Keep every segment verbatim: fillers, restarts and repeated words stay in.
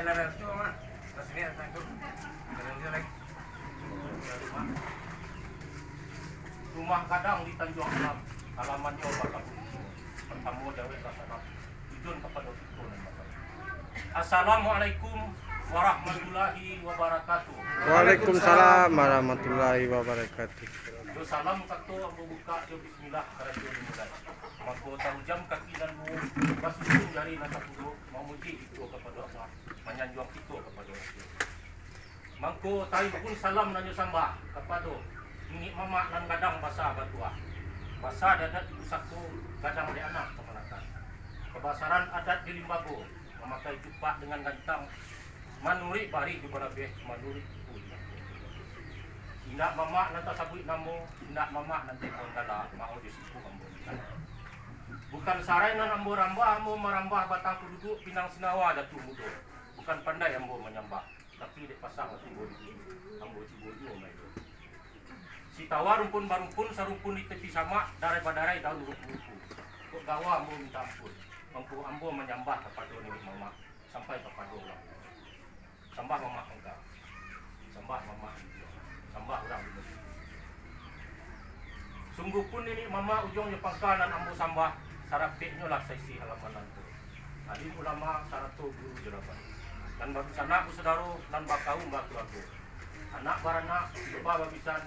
Rumah gadang di Tanjuang Alam, halamannyo bakabun. Partamo jawek lah salam, tujuan kapado kito nan bakabun. Assalamualaikum warahmatullahi wabarakatuh. Waalaikumsalam warahmatullahi wabarakatuh. Jo salam kato ambo bukak, jo bismillah karajo dimulai. Mako, taujam kaki nan luo, basusun jari nan sapulo, mamuji kito kapado Allah, manyanjuang kito kapado Rasul. Mangko, tahimpun salam nan jo sambah kapado niniak mamak nan gadang basa batuah. Basa di adat di pusako, gadang di anak kamanakan. Kabasaran adat di limbago, mamakai cupak dengan gantang, manuruik barih jo balabeh, manuruik tipu jo laku. Indak mamak nan tasabuik namo, indak mamak nan tembang gala, maoh jo siku ambo minta. Bukan sarai nan ambo rambah, ambo marambah batang kududuak Pinang Sinawa Datuak Mudo. Bukan pandai ambo manyambah, tapi dek pasang tibo di bumi, ambo cubo juo maelo. Sitawa rumpun barumpun, sarumpun di tepi samak, darai badarai daun rumpun-rumpun. Kok gawa ambo minta ampun, mangko ambo manyambah kapado niniak mamak, sampai kapado urang tuo. Sambah mamak mangka, sambah mamak di tuo, sambah urang di musuah. Sungguahpun niniak mamak ujuang jo pangka nan ambo sambah, sarapeknyo lah saisi halaman nan ko. Alim ulama sarato guru jo raban, nan badunsanak basudaro, nan bakaum bakaluargo, anak baranak, jubah babisan,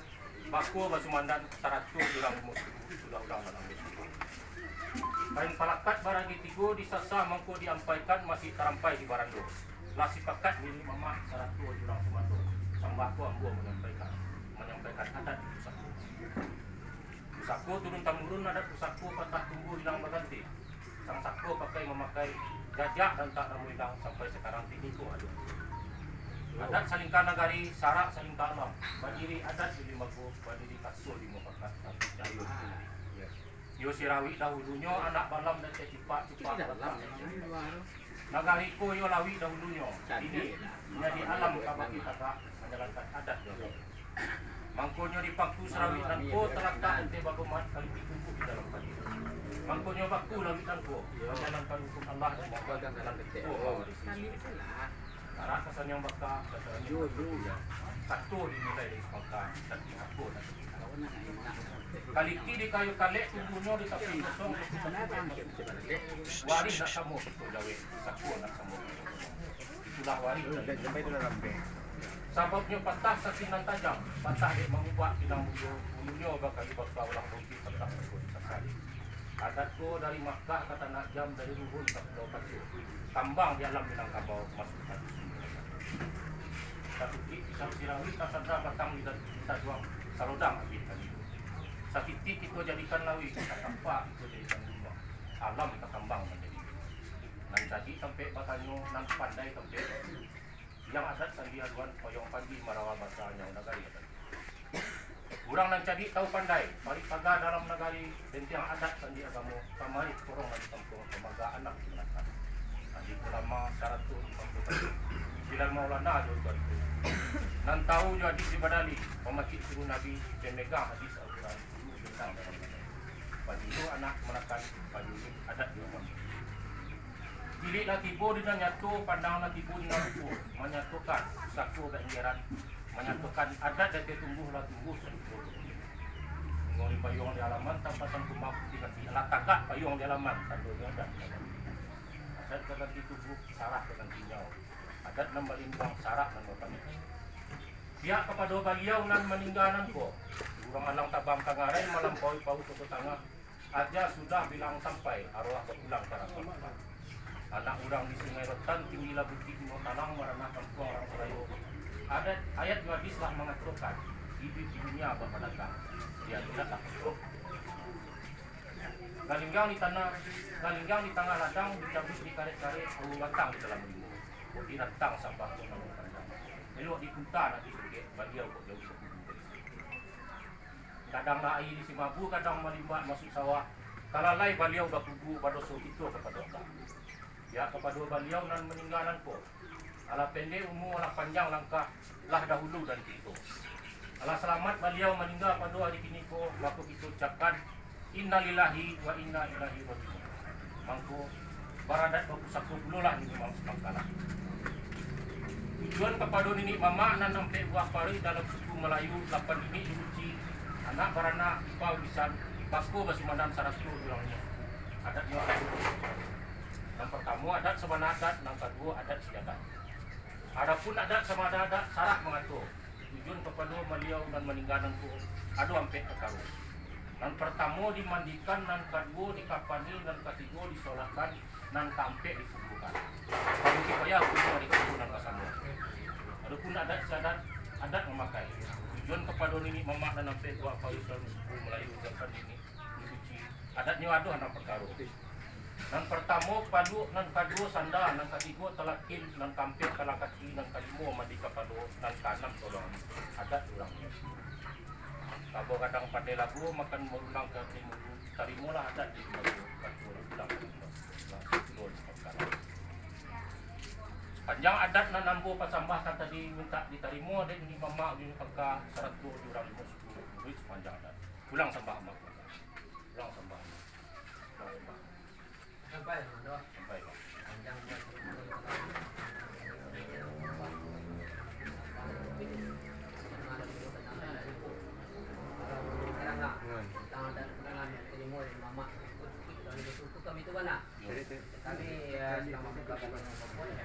bako basumandan, sarato jo urang rumo suku, sudah urang nan ambo sambah. Kain palakat baragi tigo disasa mangko diampaikan, masih tarampai di barando. Lah sipakat niniak mamak sarato jo urang sumando, sambah ko ambo manyampaikan, manyampaikan adat di pusako. Pusako turun tamurun, adat pusako patah tumbuah hilang baganti. Sang sako pakai mamakai, jajak rantak namo hilang sampai sakarang kini ko ado. Adat salingka nagari, sarak salingka alam, badiri adat di limbago, badiri kasua di mufakat, tapi cayo di tinggi. Iyo sirawik dahulunyo, anak balam dan cipak-cipak. Nagari ko iyo lawik dahulunyo, kini jadi alam kabaki tagak, manjalankan adat jo agamo. Mangkonyo di pangku sarawik nan ko talatak, enteh bagomat kaliki tumbuah di dalam padi. Mangkonyo baku lawik nan ko, manjalankan hukum Allah dan Muhammad, nan ko mawarisi. Arak kasaniang baka, kasaniang baka. Kato dimulai dari semangka, tapi apo nan dipikir. Kaliki di kayu kalek, tumbuahnyo di tapi kosong, warih nak samo kito jawek, sako nak samo kito. Itulah warih dari. Sababnyo patah sasin nan tajam, patah dek mangubak pinang mudo, ulunyo bakayu baka ulah bungkih, patah bako disasali. Adat ko dari Makkah ka Tanah Jam, dari Ruhun ka Pulau Pacu, kambang di alam Minangkabau, masuak ka dusun. Satukik pisau sirawi, tasanda batang di tajuang, salodang abih ka nilo. Satitiak kito jadikan lawi, satampak kito jadikan gunung. Alam takambang manjadi gunung. Nan cadiak tampek batanyo, nan pandai tampek batanyo. Yang adat sandi aduan, payuang pandi marawa basa, nyawa nagari adat. Urang nan cadiak tahu pandai, parik paga dalam nagari, bentiang adat sandi agamo, pamarih korong nan di kampuang, pamaga anak di manakah. Alim ulama sarato imam bupati, bilan maulana jo tuanku. Nan tahu jo hadis jo badali, pamacik suruah Nabi, pemegang hadis Al-Quran, guru bintang dalam nagari. Panyuluah anak kamanakan, panyuluah adat jo agamo. Ciliak lah tibo di nan nyato, pandang lah tibo di nan rupo, manyatokan pusako bak inggeran, manyatokan adat dari tumbuah lah tumbuah sarupo. Mangoli payuang di alaman, tampatan kumbang putiah kaki, alah tagak payuang di alaman, tandonyo adat di alaman. Adat ka ganti tubuah, sarah ka ganti nyawa. Adat nan balimbuang, sarak nan bapamik. Pihak kapado baliau nan maningga nan ko, urang alang tabang ka ngarai, malampaui pauik Koto Tangah, aja sudah bilang sampai, arwah bapulang ka Rangkong. Anak urang di Sungai Rotan, tinggilah bukik gunung tanang, maranah kampuang urang Sulayo. Adat, ayat jo hadis lah mangatokan, iduik di dunia bak badagang, di akhirat lah kosong. Galinggang di tanah, galinggang di tangah ladang, dicabuik dikarek-karek, awo batang di dalam rimbo. Kok dirantang sambah kok nan panjang. Elok dipunta nak disungkek, baliau kok jauah bakubua dari situ. Kadang lah aia di Simabu, kadang malimbak masuak sawah. Talalai baliau bakubua, badoso kito kapado Allah. Pihak kapado baliau nan maningga nan ko, alah pendek umua, alah panjang langkah, lah dahulu dari kito. Alah salamat baliau maningga pado ari kiniko, mako kito ucapkan, Innalillahi wa inna ilaihi raji'un. Mangko, baradat bapusako pulolah di rumah Pangkalan. Tujuan kapado niniak mamak nan ampek buah paruik dalam suku Malayu, lapan niniak diuci, anak baranak, ipau bisan, bako basumanan sarato urang niniak. Adatnyo ado. Nan partamo adat sabana adat, nan kaduo adat istiadat. Adapun adat sabana adat sarak mangato, tujuan kapado Baliau nan maningga nangko ado ampek parkaro. Nan partamo dimandikan, nan kaduo dikapani, nan katigo disolatkan, nan kaampek dikuburkan. Pado kipayah kuburan itu nan basamo. Adapun adat istiadat, adat mamakai. Tujuan kapado niniak mamak nan ampek buah paruik dalam suku Malayu, lapan niniak diuci. Adatnyo ado anam parkaro. Nan partamo paluak, nan kaduo sanda, nan katigo talakin, nan kaampek kalah kaki, nan kalimo mandi kapalo, nan kaanam tolongan. Adat urang Minang. Kabo gadang pandai labuah, makan barulang ka timudu, tarimolah adat di Minang, kato urang Minang. Panjang adat nan ambo pasambahkan tadi, mintak ditarimo dek niniak mamak, ulun pangka, sarato di urang limo suku, murid sapanjang adat. Pulang sambah, Mak. Pulang sambah, Mak. Pulang sambah. Sampai, Mak. Sampai, Mak. Panjang buat. Sekarang, Mak. Hmm. Tentang adat, tentang adat, terima dari mamak. Ikut, ikut, ikut kami tu, Mak. Kami, ya, selama buka kami dengan kompor, ya,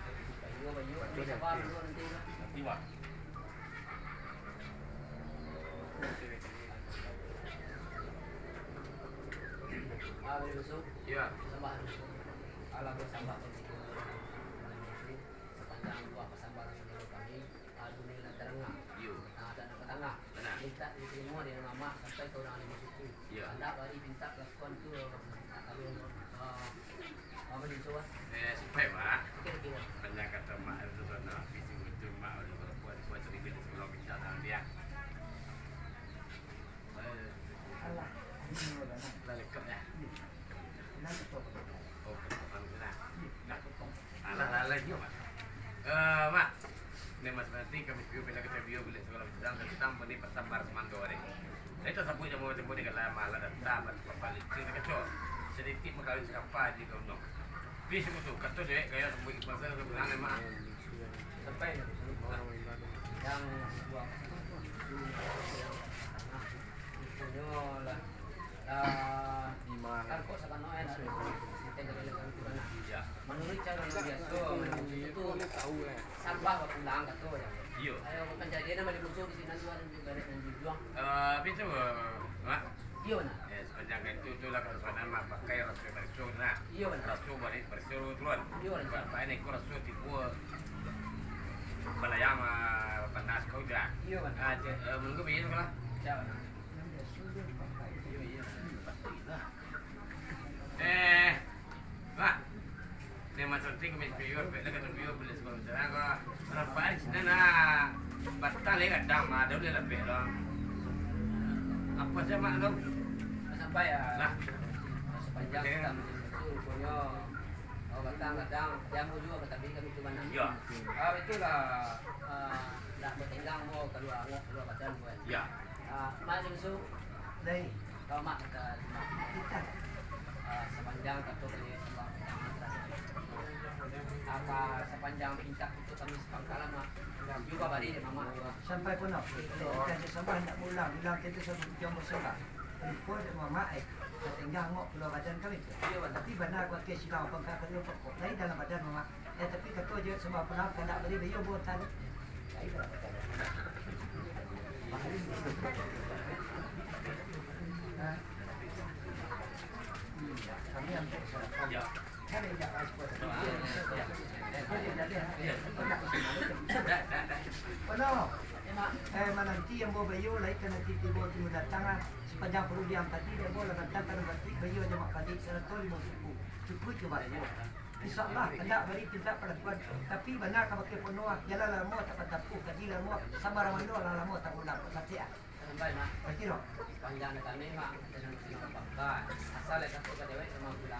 bayu, bayu, tapi sabar dulu nanti, Bang. Nanti, Bang. Ah, boleh masuk? Ya. Sabar. Alah, bersabar. Sepanjang buah persabaran saudara kami, ah, dunia nan terengah. Yo. Tengah dan tengah. Benar. Minta diterima dengan mamak sampai ke orang lima suku. Ya. Anda bari pinta kelakuan tu, kalau, ah, apa ni, coba? Eh, sampai, Mak. Okey, okey, Mak. Panjang kata Mak itu sana, visi muncul Mak, oleh berbuat, buat cerita di sekolah kita, dalam dia. Eh, alah, ini orang nak. Lah, lekap, ya? Iya. Kenapa kau pakai? Oh, kau pakai, nah. Iya. Nah. Alah, alah, alah, iya, Mak. Eh, Mak. Ni, Mas, nanti kami piyo bila kita piyo balik sekolah kita, tentang bani pasambar semando hari. Saya tak sebut yang mau sebut ni kalau malah datang, Bapak Licin, kacau. Sedikit mengkawin sekapa di Gondong. Tapi sebut tu, kata dia, kayak sebut pasal ke bilang, Mak. Sampai, yang buang. Inyo lah, lah, kan kok sabana, eh, nak kita jaga-jaga itu kan, nah. Ya. Manuruik caro nan biaso, manuruik itu sambah bapulang, kato je. Iyo. Ayo, bukan jadi nama dimusuh di sinan tu, ada di barat nan di juang. Eh, tapi tu, eh, Mak. Iyo, nah. Eh, sepanjang itu tu lah, kalau sana mah pakai raso bariso, nah. Iyo, nah. Raso bari-, bariso turun. Iyo, nah. Ba-, ba-, ini kau raso tipu balayang, ah, panas kau je. Iyo, nah. Ah, je, eh, menunggu begini lah. Siap, nah. Eh, Mak. Ni macam ti kami piur, bek lah kata piur, boleh sekolah macam ko. Nampak di sini nah. Batal ya kadang, ada boleh lebih lah. Apa sih, Mak, tu? Sampai ya. Nah. Sepanjang kita macam tu, rupanya. Oh, batang, batang. Jamu juga, tapi kami tu mana? Ya. Ah, itulah, ah, nak bertenggang mo, keluar angok, keluar badan mo. Ya. Ah, Mak Junsu. Lai. Kau, Mak, kata, Mak. Ah, sepanjang kato kami sambah. Apa sepanjang pintak itu kami sepangkalan, Mak. Juga bari dek Mamak juga. Sampai pun nak. Bukan sesama nak ulang, ulang kita sama jam bersama. Lupa dek Mamak, eh. Tinggal angok keluar badan kami tu. Iyo, Mak. Tapi bana aku akai silang pangka kali pokok. Lai dalam badan Mamak. Eh, tapi kato je sambah pulang, kandak bari bayo buatan. Lai dalam badan. Kami ambil surat. Kan indak respon. Kono, eh, mananti ambo bayo, lai ka nanti tibo timu datang, ah. Sepanjang parudian tadi, ambo lah datang ka nanti bayo jamak padi sarato limo suku. Cukuik jo baso. Insya Allah, kandak bari pintak palakuan. Tapi bana ka pakai pono, ah. Jalan lah lamo tak batapuah, kaji lah lamo, sabar mano lah lamo tak ulang, kok satik, ah. Sampai, Mak. Pasti, dok. Panjang kami, Mak. Asal lah takut ka dewek sama pulang.